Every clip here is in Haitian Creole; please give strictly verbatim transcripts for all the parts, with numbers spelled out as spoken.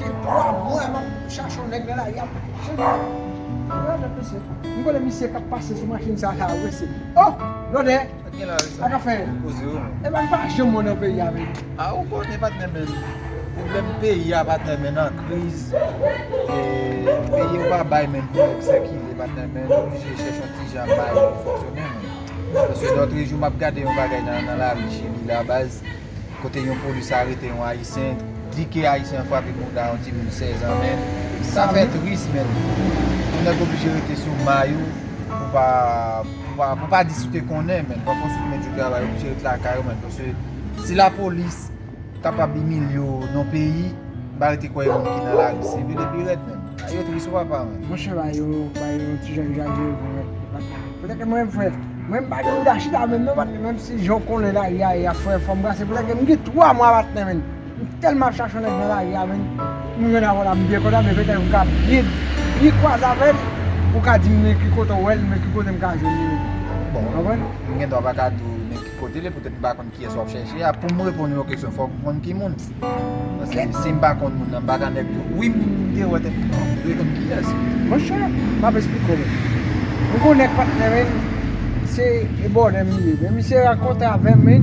Gen twa mwa m ap chache yon nèg nan lari a. Gade mesye. M konnen misye k ap pase sou machin sa la, mesye. Oh! Lòdè! Sa k gen la, Wilson? Sa k ap fè? Poze yo, men. Epa, m pa janm wè nan peyi a, men. A, ou konnen, patnè, men. Pwoblèm peyi a, patnè, men, nan kriz. E, peyi yo pa bay, men, pou nèg sikile, patnè, men. Nou oblije chèche yon ti jan bay pou fonksyone, men. Paske lòtrejou, m ap gade yon bagay nan, nan lari Chili la, baz. Kote yon polis arete yon Ayisyen, di ke Ayisyen an frape bouda yon timoun sèz an, men sa fè tris, men. Yon nèg oblije rete sou may ou pou pa, pou pa, pou pa di si w te konnen, men. Pafwa si w te met jou travay, oblije rete lakay ou, men. Paske si lapolis kapab imilye w nan peyi, m pa rete kwè yon moun ki nan lari sivil epi rèd, men. Bagay yo tris, wi, papa, men. Monchè, bagay yo, bagay yo yon ti jan egzajere, men. Petèt ke mwen menm, frè, mwen m pa gen bouda chita menm non, patnè, menm si jan w konnen lari a ye a, frè, fò m brase. Petèt ke m gen twa mwa, patnè, men. M tèlman ap chache yon nèg nan lari a, men. M jwenn avè w la, m byen kontan, men petèt ou ka byen, byen kwaze avè l, ou ka di m men ki kote w wè l, men ki kote m ka jwenn li, men. Bon, konprann? M gen dwa pa ka di w men ki kote l ye, poutèt m pa konn kiyès w ap chèche a. Pou m reponn yon kesyon, fòk m konn ki moun. Paske si m pa konn moun nan, m pa ka nèk di w, wi, m te wè tèt, non, m dwe konn kiyès. Monchè, m ap esplike w, men. M gon nèg patnè, men, se e bòdè m ye. Men misye rankontre avè m, men.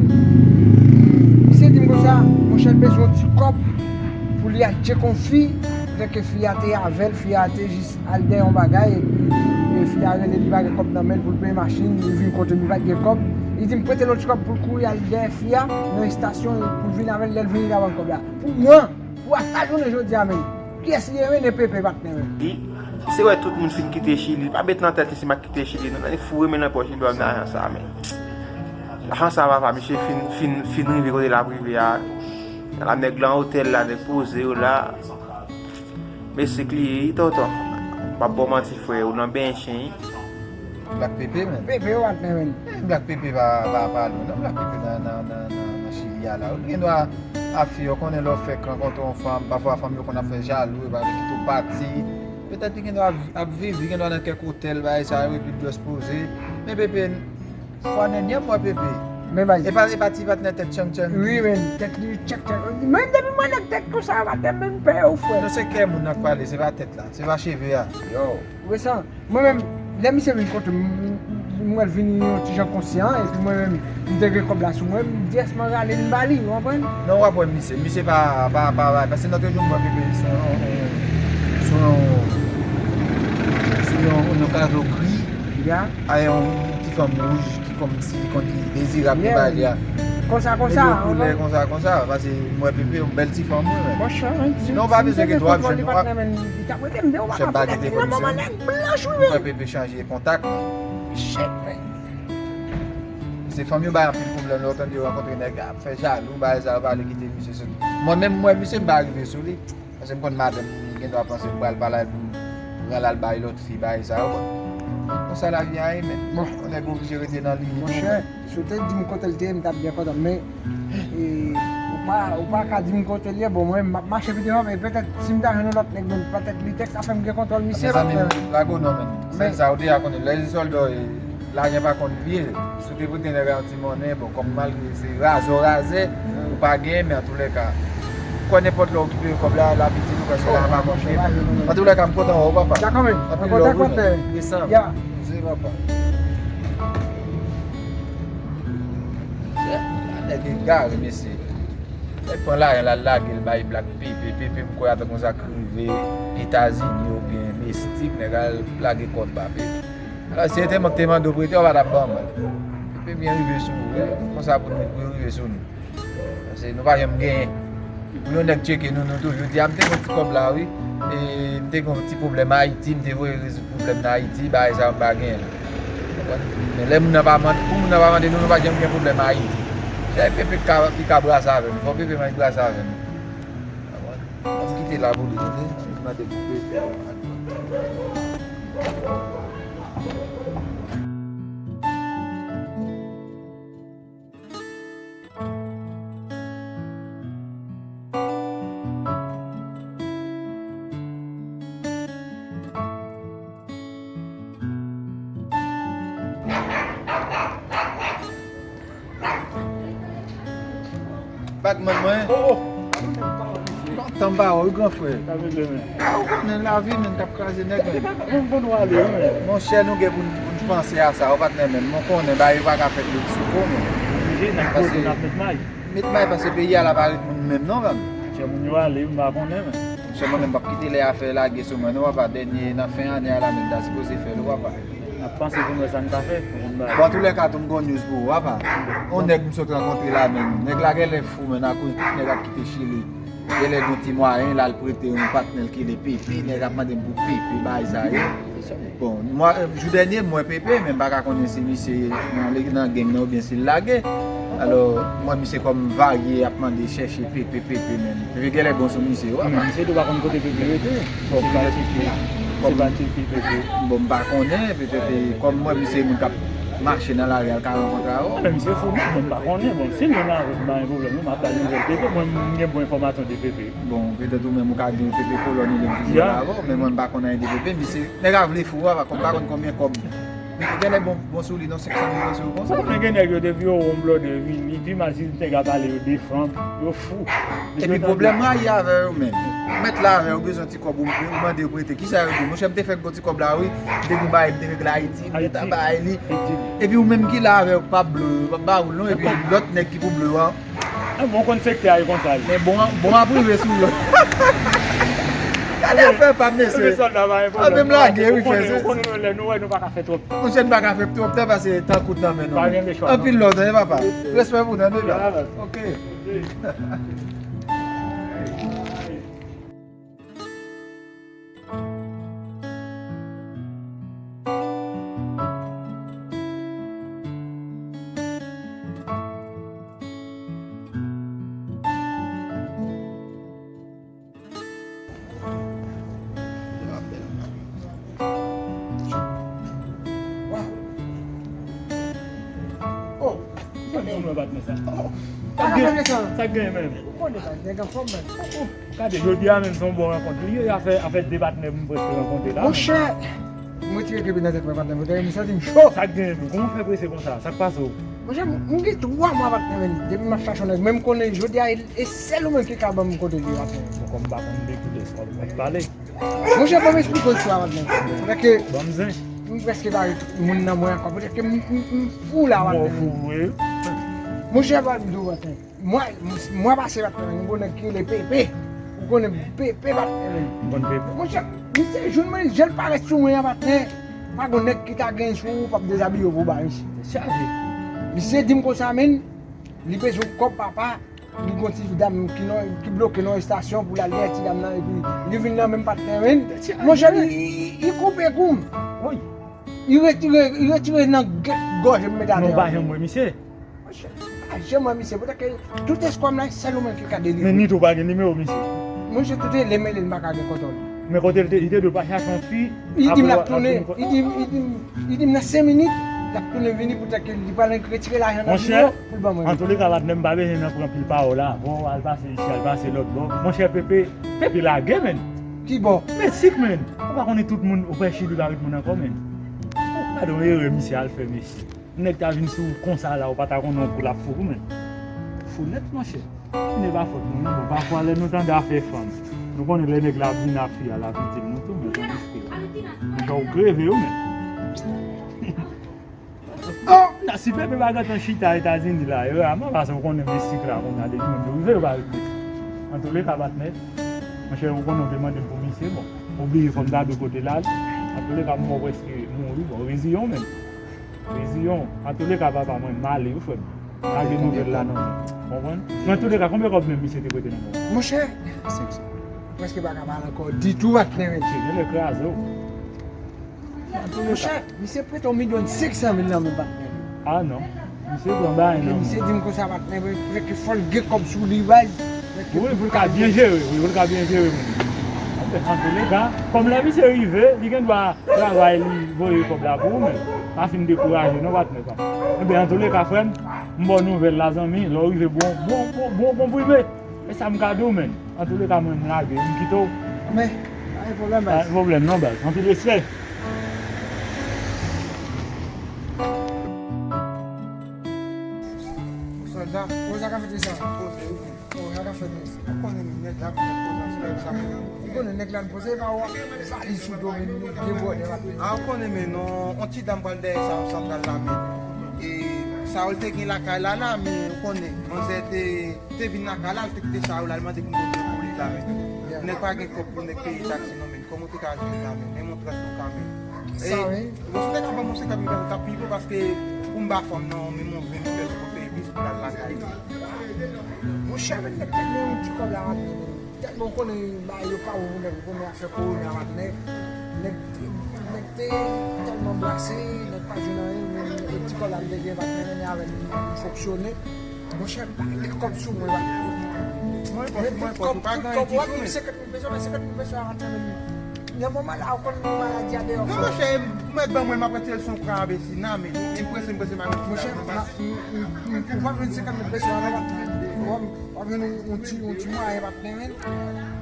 Misye di m konsa, monchè, l bezwen yon ti kòb pou li al tcheke yon fi, lè ke fi a te avè l, fi a te jis al dèyè yon bagay, epi, e, fi a rele li pa gen kòb nan men l pou l peye machin, li vin kote m, li pa t gen kòb. Li di m prete l yon ti kòb pou l kouri al dèyè fi a nan estasyon pou l vin avè l, lè l vini l ap rann kòb la. Pou mwen, pou ata jounen jodi a menm, kiyès li ye menm? E Pepe, patnè, menm. Li, se wè tout moun fin kite Chili, pa met nan tèt li se m ap kite Chili, non, li foure men nan pòch li, ba m lajan sa, men. Lajan sa, papa, misye fin, fin, fin rive kote l ap rive a. La nèg lan otèl la, nèg poze yo la. Mesik li ye, wi, tonton. M p ap ba w manti, frè, ou nan benyen chen, wi. Black Pepe, men. Pepe, yo, patnè, men. Eh, Black Pepe pa, pa, pa lwen, non, Black Pepe nan, nan, nan, nan, nan Chili a la. Ou gen dwa ap fè, ou konnen lè w fèk rankontre yon fanm, pafwa fanm yo konn ap fè jalou, yo pa vle kite w pati. Petèt li gen dwa ap, ap viv, li gen dwa nan kèk otèl, bagay sa yo, epi l dwe poze. Men Pepe, fwa dènyè m wè Pepe. Men bay. E pa, e pa ti patnè tèt tchann tchann. Wi, men, tèt li tchèk tchèk. Men depi mwen nèg tèt konsa, yo pa te menm pè yo, frè. Non, se kè moun nan k pale, se pa tèt la, se pa cheve a. Yo, ou wè sa? Mwen menm, lè misye vin kote m, m, m wè l vini yon ti jan konsyan, epi mwen menm, m te gen kòb la sou mwen, m dyès mwen rale m ba li, ou konprann? Non, w ap wè misye, misye pa, pa, pa, pa, paske nan toujou m wè Pepe sou yon, sou yon, sou yon, yon kazo gri, ya, a yon ti fanm wouj ki kòmsi konn li dezirab nan bagay la. Konsa, konsa, nèg yo koulè konsa, konsa, paske m wè Pepe yon bèl ti fanm, wi, men. Monchè, men, si, non, w pa bezwen gen dwa jwenn, w ap, patnè, men, li t ap rete m de, w pa ka fè nèg la manman nèg blanch, wi, men. M wè Pepe chanje kontak, men. Shit, men. Se fanm yo bay anpil pwoblèm, lè w tande yo rankontre nèg, ap fè jalou, bagay sa yo, pa vle kite misye soti. Mwen menm, m wè misye, m pa rive sou li. Paske m konn madanm li gen dwa panse m pral pale pou pran l al bay lòt fi, bagay sa yo. Bon, konsa lavi a ye, men. Bon. Yon nèg oblije rete nan limit. Monchè, si w te di m kote l te ye, m t ap byen kontan, men, e, ou pa, ou pa ka di m kote l ye, bon, mwen, m ap mache pi devan, men petèt si m ta jwenn yon lòt nèg, men petèt li te ka fè m gen kontwòl misye, patnè. Mezanmi, lago non, men. Sèl sa, ou deja konnen, lè se sòlda w ye, lajan pa konn vye. Si w te pote nèg la yon ti monnen, bon, kòm malgre se razè w razè, ou pa genyen, men antoulèka, kwè nenpòt lè w okipe kòb la, l ap itil ou, paske la pa konn vye. Antoulèka, m kontan wè w, papa. Dakò, men. Anpil love, wi, men. Desann. Ya. Poze, papa. Nèg egare, mesye. Nèg pran lajan l al lage l bay Black Pepe. Pepe, m kwè avèk yon sa k rive Etazini oubyen Mestik, nèg al lage kòb ba Pepe. Alò, si se te mwen k te mande w prete, w pa t ap ban mwen. Pepe byen rive sou ou, wi. Konsa pou nou, pou yo rive sou nou. Paske nou pa janm genyen. Pou yon nèg tcheke nou, nou toujou di, a, m te gen yon ti kòb la, wi. E m te gen yon ti pwoblèm Ayiti, m te voye rezoud pwoblèm nan Ayiti, bagay sa yo m pa genyen l. Konprann? Men lè moun nan pa mande, pou moun nan pa mande nou, nou pa janm gen pwoblèm Ayiti. Se Pepe ki ka, ki ka brase avè nou. Fò Pepe mèt brase avè nou. Konprann? Ann kite l la pou li, tande? Ann mande pou Pepe. Batman mwen. Oh, oh. Kontan ba ou, gran frè. Sa vle di, men. A, ou konnen lavi, men, k ap kraze nèg, men. Mwen, bon, nou ale, wi, men. Monchè, nou gen pou n, pou n panse a sa, ou patnè, men. Mwen konnen, bagay yo pa ka fèt sou kou, men. Oblije, n ap poze, n ap met may. Met may, paske peyi a la pa ret moun menm, non, men. Monchè, moun yo ale, m pa konnen, men. Monchè, mwen menm, m p ap kite lè a fè lage sou mwen, non, papa. Dènye, nan fen ane a la, men, m ta sipoze fè l, wi, papa. N ap panse pou n wè sa n ka fè pou n ba. Bon, antoulèka, tou m gon news pou ou, apa. On nèg m sot rankontre la menm. Nèg la genlè fou, men, akoz tout nèg ap kite Chili. Genlè gon ti mwayen, l al prete yon patnè l ki rele Pepe. Nèg ap mande m pou Pepe, bagay sa yo. Bon, mwa, jou dènye, m wè Pepe, men m pa ka konnen si misye nan, nan gang nan oubyen si l lage. Alò, m wè misye kòm varye ap mande chèche Pepe, Pepe menm. Pepe genlè bon sou misye, wi. Men misye tou pa konn kote Pepe rete. Bon, se pa Tiki. Se pa Tiki Pepe. Bon, m pa konnen, petèt, e, kòm mwen, misye moun k ap mache nan lari a, l ka rankontre avè w. Men misye fou, non, bon, m pa konnen. Bon, si l vin avè m, pa gen pwoblèm, non, m ap ba l nouvèl Pepe. Mwen, m gen bon enfòmasyon de Pepe. Bon, petèt ou menm ou ka gen Pepe kolòn, ou menm ki jwe avè w, men mwen, m pa konn anyen de Pepe. Misye, nèg la vle fou, wi, kòm m pa konn konbyen kòb. Genlè bon, bon sou li, non, senk san mil peso konsa. Ou konnen gen nèg yo, depi yo wè yon blòdè vini, pi mal si nèg la pale yo de fran, yo fou. Epi pwoblèm rayi avè yo menm. Ou mèt la avè yo, bezwen ti kòb, ou, ou mande yo prete. Kisa yo di? Monchè, m te fèk gon ti kòb la, wi. M te pou bay, m te regle Ayiti, m te ta bay li. Epi ou menm ki la avè yo, k p ap ble w, yo p ap ba ou l non, epi lòt nèg ki pou ble w an. Bon, konn sektè a, e konsa li. Men bon, bon ap rive sou lòt. Gade afè pa, mesye. Anbe m lage, wi, frè. Ou konnen, ou konnen, lè nou wè, nou pa ka fè twòp. Monchè, n pa ka fè twòp tan, paske tan kout nan men nou. Pa gen lechwa, non. Anpil lòt, wi, papa. Respè pou nou, wi, papa. Ok. Waw. Oh, sa k gen menm? Sa k gen menm? Ou konnen sa, nèg anfòm menm. Gade, jodi a menm se yon bon rankont li ye, afè, afè de patnè m prèske rankontre la. Monchè, m retire kenbe nan tèt mwen, patnè, m santi m cho. Sa k gen menm? Kòman w fè prese konsa? Sa k pase w? Monchè, m, m gen twa mwa, patnè, menm, depi m ap chache yon nèg, men m konnen jodi a, e, e sèl ou menm ki ka ban m kote li, patnè. Bon, kòm m pa konn de ki lè w ap pale. Monchè, ban m esplike w istwa, patnè. Paske m prèske pa gen moun nan mwen ankò. Poutèt ke m, m, m fou la, patnè. Mò fou, wi. Monchè, pa m di w, patnè. Mwa, mwa pase, patnè, yon gwo nèg ki rele Pepe. Ou konnen Pepe, patnè, menm. M konn Pepe. Monchè, misye jwenn mwen, jan l parèt sou mwen an, patnè. Pa gon nèg ki ta gen sou ou, p ap dezabiye w pou w ba misye. Chaje. Misye di m konsa, menm, li bezwen kòb, papa. Li gon ti dam ki nan, ki bloke nan estasyon pou l al dèyè ti dam nan, epi li vin nan menm patnè, wi. Monchè, li, li, li koupe kou m. Li retire, li retire nan gòj m met atè. Non, pa janm wè misye. Monchè, pa janm wè misye. Poutèt ke tout espwa m la, sèl ou menm ki ka delivre. Men ni tou pa gen nimewo misye. Monchè, tout e lemele, m pa ka gen kontwòl. Men kote l te, li te dwe pa chache yon fi. Li di m l ap tounen, li di, li di m, li di m nan senk minit, l ap tounen vini poutèt ke li pral retire lajan nan biro pou l ban mwen. Monchè, antouleka, patnè m, pa bezwen nan pran pil pawòl la. Bon, al pase isi, al pase lòt bò. Monchè, Pepe, Pepe lage, menm. Ki bò? Meksik, menm. Ou pa konnen tout moun, ou kwè Chili pa ret moun ankò, menm. Gade yon erè misye al fè, mesye. Nèg ta vin sou ou konsa la, ou pa ta konnen yon kou l ap fou, menm. Fou nèt, monchè. Nèg pa fòt nou, non. Bon, pafwa, lè nou tande afè fanm, nou konnen lè nèg la ap vin ap fi a, l ap itil nou tou, men tandiske monchè, ou kreve, wi, men. Oh! Nan, si Pepe pa gentan chita Etazini la, e raman, paske ou konnen Meksik la, kounye a, depi moun yo rive, yo pa ret Meksik. Antouleka, patnè, monchè, ou konnen ou te mande m pou misye, bon, ou bliye fò m ta di w kote l ale. Antouleka, m wè w prèske mouri, bon, reziyen w menm. Reziyen w. Antouleka, papa mwen, m ale, wi, frè m. Lage nouvèl la nan mwen. Konprann? Men antouleka, konbyen kòb menm misye te prete nan men w? Monchè, senk san. Prèske pa ka pale ankò ditou, patnè, men. Misye genlè kraze w. Monchè, misye prete yon milyon senk san mil nan men, patnè. Ah non. Misye pran bagay nan men. Misye di m konsa, patnè, men, prèske fò l gen kòb sou li, baz. Wi, pou l ka byen jere, wi, pou l ka byen jere moun. Antouleka, kòm lè misye rive, li gen dwa travay, li voye kòb la pou ou, men pa fin dekouraje non, patnè pa m. Enben, antouleka, frè m, m ba w nouvèl la, zanmi, lè w rive, bon, bon, bon, bon, bon, prive. E sa m ka di w, men. Antouleka, mwen, m lage, m kite w. Men, pa gen pwoblèm, baz. Pa gen pwoblèm non, baz. Anpil respè. Sa, o, sa ka fèt sa. Poze, wi. O, sa ka fèt, men. Ou konnen, men, nèg la, pou koze, se sa. Ou konnen, nèg la, poze, pa wè, valiz sou do, men, li debòde, va. A, ou konnen, men, non, on ti dam pral dèyè sa, santral la, men. E, sa, ou te gen lakay la, la, men, ou konnen, manzè te, te vin lakay la, li te kite sa, ou la, li mande pou m pote pou li la, men. Yeah. Nèg pa gen kòb pou nèg peye taksi, non, men. Kòman w te ka jwenn la, men? Menm yon trant ou ka, men. Sa, wi. Bon, si w te ka ban m yon senkant mil peso, t ap pi bon, paske pou m ba fanm nan, menm yon ven mil peso pou peye bis pou l al lakay li. Monchè, men nèg tèlman yon ti kòb la, patnè, men. Tèlman w konnen, bagay yo pa bon pou nèg, ou konnen afè kowona, patnè. Nèg, nèg te tèlman blase, nèg pa jwenn anyen, men yon ti kòb la m te gen, patnè, men avè m fonksyone. Monchè, m pa gen kòb sou mwen, patnè. Mwen, mwen, mwen, tout kòb, tout kòb, w ap gen senkant mil peso, men senkant mil peso a rantre, men. Nan moman la, ou konn maladi a deyò. Non, monchè, mwen ban mwen, m ap retire l sou yon kran avesina, men. M prese, m prese, m ap retire. Monchè, m, m, m, m, ou p ap jwenn senkant mil peso a, non, patnè. W ap, w ap jwenn yon, yon ti, yon ti mwayen, patnè, men.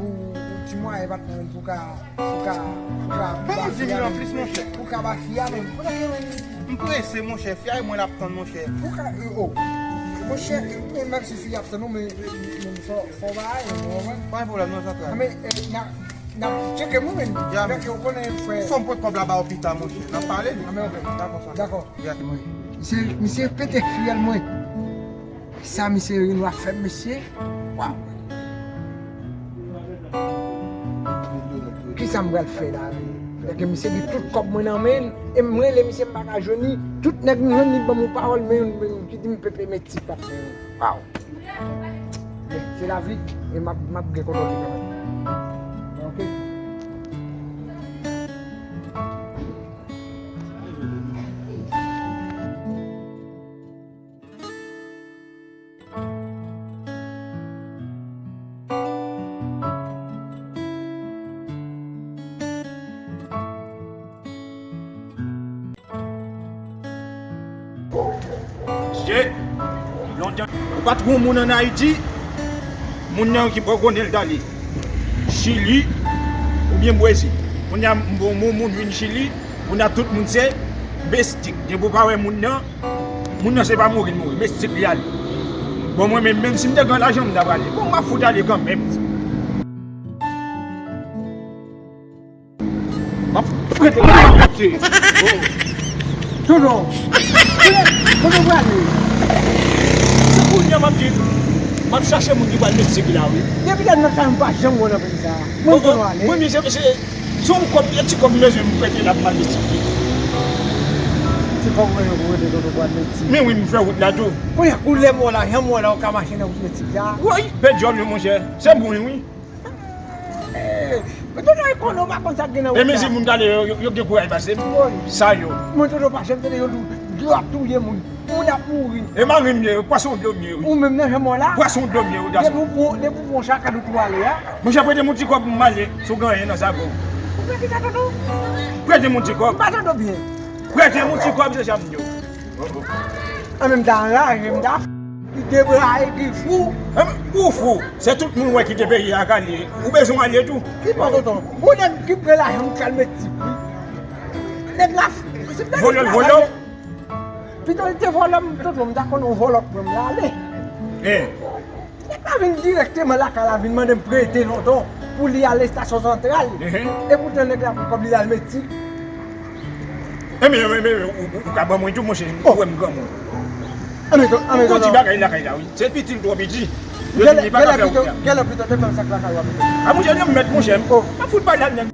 Pou, yon ti mwayen, patnè, men, pou ka, pou ka, pou ka, ban mwen di mil an plis, monchè. Pou ka ba fi a, men. Pou ka, men. M prese, monchè. Fi a e mwen l ap tann, monchè. Pou ka, o. Monchè, men, menm si fi a ap tann ou, men, men, fò, fò ba, ou konprann? Pa gen pwoblèm, non, santral. Men, e, na, N ap tcheke mwen menm. Ya, men. Ou konnen, frè. Fò m pot kòb la ba w pita, monchè. N ap pale, nou. A, men, ok. Dakò, sa. Dakò. Ya. Misye, misye pete fyèl mwen. Sa misye Renois fè m, mesye. Waw. Kisa m pral fè la? Paske misye gen tout kòb mwen nan men l. E m rele misye, m pa ka jwenn li. Tout nèg m jwenn, li ban m yon pawòl, men youn, men youn ki di m pepe met ti pat, men youn. Waw. Men, se lavi, e m ap, m ap gen kontwòl li kanmenm. Ok. Mesye, lontan, ou pa t wè yon moun ann Ayiti, moun nan ki bò konnen l t ale. Chili, oubyen Brezil. Kounye a, m, m, moun vin Chili, kounye a tout moun se mestik. Depi w pa wè moun nan, moun nan se pa mouri l mouri, mestik li ale. Bon, mwen menm, menm si m te gen lajan, m ta prale. Bon, m ap fout ale kanmenm. M ap prete la, m ap prete. Tonton, kote, kote w prale? Se kounye a m ap di, m ap chache moun ki pral met sigi la, wi. Depi lè m nan sa, m pa janm wè nan peyi sa. Mwen konn w ale. Wi, men se, se, se yon kòb, yon ti kòb m bezwen m prete la pou m al met sigi. Ti kòb mwen yo pou prete tonton pou al met sigi. Men wi, m fè wout la tou. Kounye a, koulè m wè w la, jan m wè w la, w ka mache nan wout met sigi sa. Wi, pèdi djòb yo, monchè. Se bon, wi. Eh, men tonton Ekono, ou pa konn sa k gen nan wout la. E men si moun k ale yo, yo, yo gen kouraj pase m. Wi. Sa yo. Mwen tonton pa janm tande yo di w dlo ap touye moun. Moun ap mouri. E mari m ye, pwason dlo m ye, wi. Ou menm nan janm wè w la. Pwason dlo m ye, wi, gason. Depi w pran, depi w pran chakad ou tou ale a. Monchè, prete m yon ti kòb pou m ale, si w gen anyen nan zago w. Ou fè kisa, tonton? Prete m yon ti kòb. M pa tande w byen. Prete m yon ti kòb, se sa m di w. An menm tan anraje m ta ki debraye, ki fou. Ou fou. Se tout moun wè kite peyi a k ale. Ou bezwen ale tou. Ki bò tonton? Ou nèg ki pran lajan m k al met ti pri. Nèg la, si m ta vòlò l vòlò. Pito li te vòlò m, tonton, m ta konnen yon vòlò k pran m la ale. Nèg la vin dirèkteman lakay la, vin mande m prete tonton pou li al estasyon santral. Ehe. Epoutan nèg la pran kòb li al met ti. Enben, enben, ou, ou, ou ka ban mwen tou, monchè, ou wè m granmoun. Anben, tonton, anben, tonton. Gon ti bagay lakay la, wi. Se piti l twò piti. Yo di li pa ka fè wout la. Gèlè pito, gèlè pito, te ban m sak lakay w a pito. A, monchè, non, m mèt, monchè. M ap fout pale ak nèg.